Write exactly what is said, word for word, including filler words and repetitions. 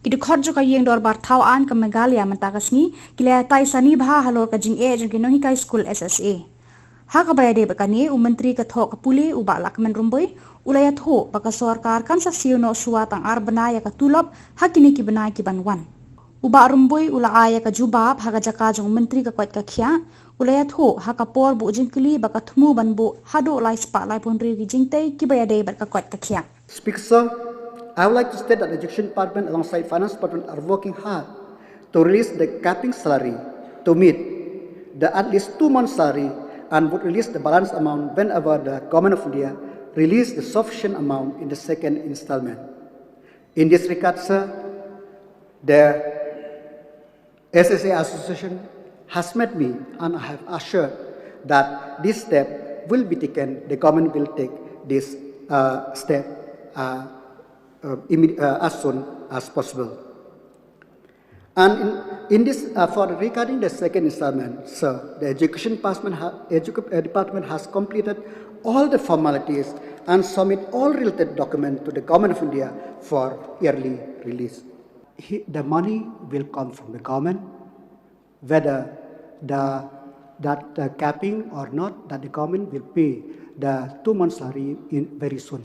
Ki dkhot jong ka ïing dorbar thaw aiñ ka Meghalaya mynta ka sngi ki la ïatai sani bha halor ka jingeh jong ki nonghikai skul S S A. Ha kaba ïadei bad kane, u Myntri ka thoh ka pule u Bah Lahkmen Rymbui u la ïathuh ba ka sorkar kan sa siew noh shuwa tang ar bnai ïa ka tulop ha kine ki bnai ki ban wan. U Bah Rymbui u la ai ïa ka jubab ha ka jaka jong u Myntri ka koit ka khiah, u la ïathuh ha ka por buh jingkylli ba ka thmu ban buh haduh lai spah laiphew hynriew ki jingtei kiba ïadei bad ka koit ka khiah. Speaker, sir, I would like to state that the Education Department alongside Finance Department are working hard to release the capping salary to meet the at least two months salary and would release the balance amount whenever the Government of India release the sufficient amount in the second installment. In this regard, sir, the S S A Association has met me and I have assured that this step will be taken, the government will take this uh, step uh, uh, imme- uh, as soon as possible. And in, in this, uh, for regarding the second installment, sir, the education department, ha- educa- uh, department has completed all the formalities and submit all related documents to the Government of India for early release. He, the money will come from the government, whether the that uh, capping or not, that the government will pay the two months salary in very soon.